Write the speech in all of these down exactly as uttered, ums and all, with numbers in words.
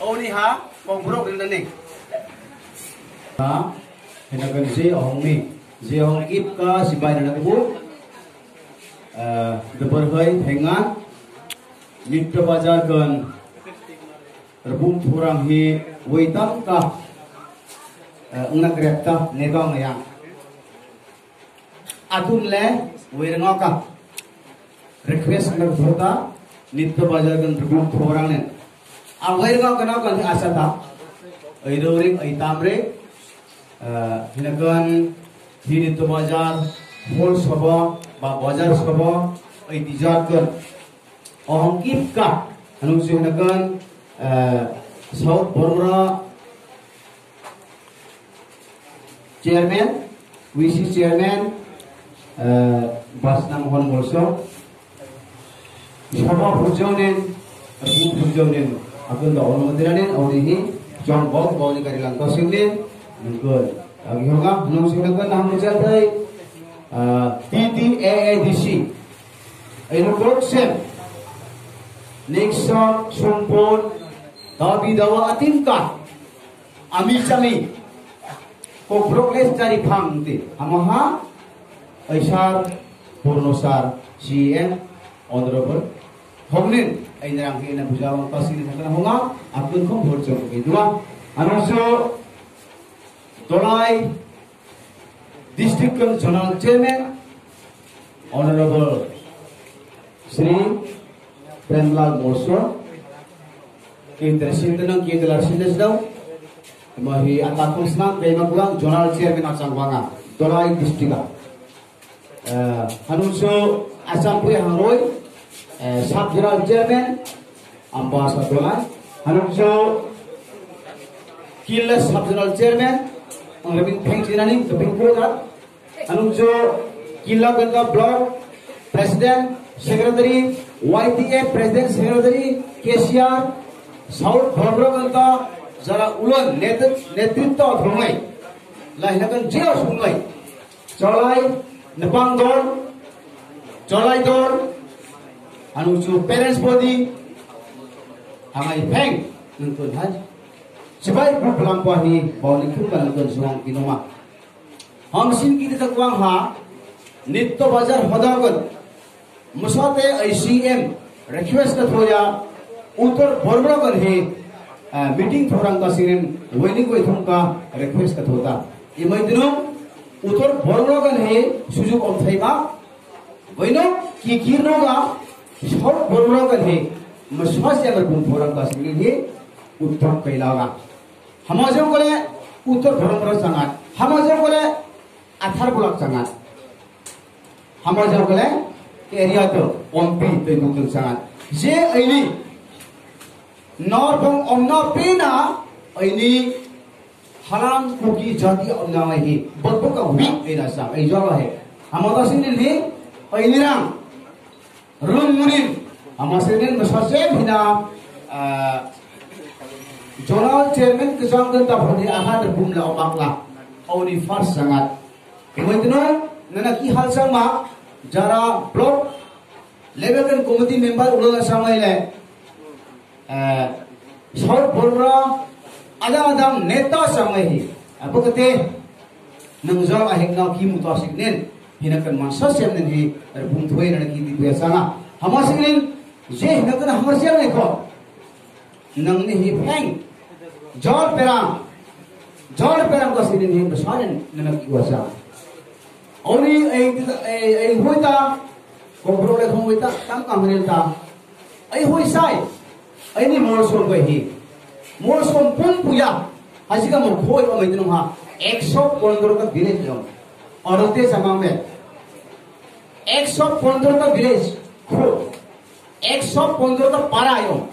Oni ha, kok borok rinani. Ha, hina kan je ohong ni, je ohong ip ka sipai na bu. Eh, de berhoi thengan, Nitto Bazar kan rebum thurang hi waitam ka, eh, ungna krepta negong yang. Atun le, wirngoka. Request na thota, Nitto Bazar kan rebum thurang nen. A wirngoka na kan asa ta. Ai roring, ai tamre. Eh, hinakan, hi Nitto Bazar, hall sobo, ba bazar sobo, ai tijak kan. Ohong kipka, anung si hinakan, eh, South Bormra, Chairman, V C Chairman, eh, Basnang Hon Molso, Sabha Pujonen, Abu Pujonen, Akunda Onomotiranen, Aurihi, John Bok, Boni Karilang Kosingnen, Nungkul. Agi Honga, Nung Singnakan, Naham Mujatai, eh, T T A A D C, Eno Krok Sem, Nixon, Sumpon, Dabi Dawa Atimka, Ami chami, kokborok le chari phang ti. Amaha, aisar, porno sar, C M, honorable. Hongnin, aina rang hina bujawang pasini thakna honga, akun khom bhor chok ke dua. Anungso, Dolai, District Council Chairman, Honorable Shri Premlal Mosro, Kendra Sintanang, Kendra Sintanang, Mahi Atakum Snang, Kaimakulang, Zonal Chairman Achang Wanga, Dolai District. Eh, Hanungso Achang Pui Hangroi, eh, Sub Zonal Chairman, Ambasa Dolai. Hanungso Killa Sub Zonal Chairman, Ang Rabin Pheng Chinani, Kaping Koda. Anungso Killa Ganda Block President, Secretary, Y T F President, Secretary, Cashier, South Bhorobro Ganda, jara ulo netrit-, netritto thwngwi, lahinakan jeo sunglai, cholai, nepang dol, cholai dol, anungso parents body, hangai pheng, nungkun hai, chibai buplang pahi, bauli khumba nungkun suang kinoma. Hamsin kiti ta kwang ha, Nitto Bazar hodagon, musate I C M request ka thoya, Uttor Bormrogon he, ah, meeting thorang ka sinin, waiting wai thung ka request ka thota. Imai dino, Uttor Bormrogon he, sujuk om thai ma, waino kikir no ga, South Bormrogon he, musase agar bum thorang ka sinin he, Uttor Kailaga. Hamajong kole Uttor Boromoro changat. Hamajong kole Athar Bulak changat. Hamajong kole area to Ompi tei Bukung changat. Je aini Norbong omna pena aini Halam Kuki jati omna mai hi. Botboka weak aina sang. Ai jolo he. Hamata sini ni aini rang. Rung munin, ama senen masasem hina, ah, Zonal Chairman kejang dan taphani ahan bumla omakla, auni first sangat. Kemudian nana ki hal sama, jara block level kan committee member ulala samai le, eh, South Bormra ada ada neta samai hi. Apa kete nang jol ahek nau ki mutasik nen hina kan mansa sem nen hi bung thoi na ki di buya sana. Hama singin je hina kan hamar siang ne ko. Nang ni hi pheng. Jol perang. Jol perang ko sinin hi besarin nana ki wasa. Oni ei, ei, ei hoita, ko bro le khong hoita, tam kam ril ta. Ei hoi sai, ei ni mol som bai hi. Mol som pum puya, haji ka mo khoi o mai ha, ekso pondro ka village jong. Aro te samang me. Ekso pondro ka village, kho. Ekso pondro ka para jong.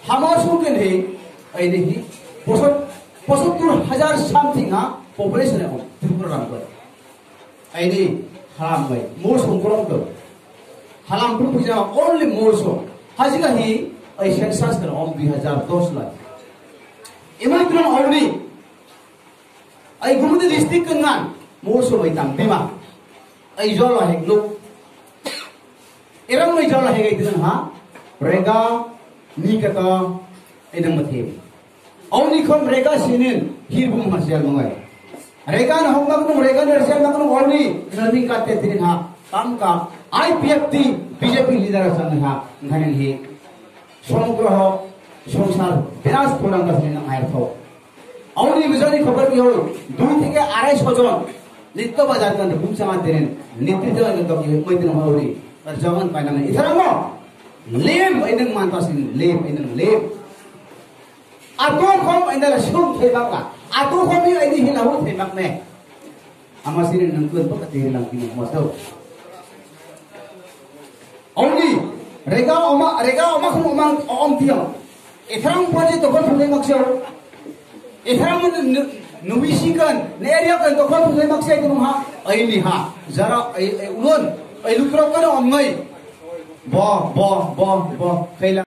Hama sung ken hi, ei ni hi. Posot, posot tur hajar something ha, population jong. Tripura ram ko. Aini halam bai, mosong korong to. Halam pun puja only mosong. Haji ka hi, ai census kan om dui hajar dos lai. Imai tulang auni. Ai Gumudi district kan ngan, mosong ai tam bima. Ai jola hek nuk. Erang mai jola hek ai tulang ha. Rega, ni kata, ai nang mathe. Oni khom rega sinin hirbung hasial mangai. Rega na hokma kunung, rega na hasial mangai, oni running kate tinin ha. Tamka I P F T B J P leader asang ha. Ngani hi. Somogroho songsar biras khorang gasini nang air thok. Auni bijani khobor ki hoi, dui theke arai sojon nitto bazar kan bumsa ma tenen, nitto bazar kan toki mai tenen hori. Tar jawan painang itharamo lem ainang mantasin, lem ainang lem. Atu khom ainala sum thai baka. Atu khom ni aini hila hu thai bak me. Ama sini nang kun baka teri lang kini mo tau. Oni rega oma, rega oma khum oma om tiyo. Etharang pwani dokol thulai maksio. Etharang mun nuwi sikan ne area kan dokol thulai maksio itu ha. Ai ni ha. Jara ai ulon ai lukrok kan om ngai. Bo bo bo bo kaila.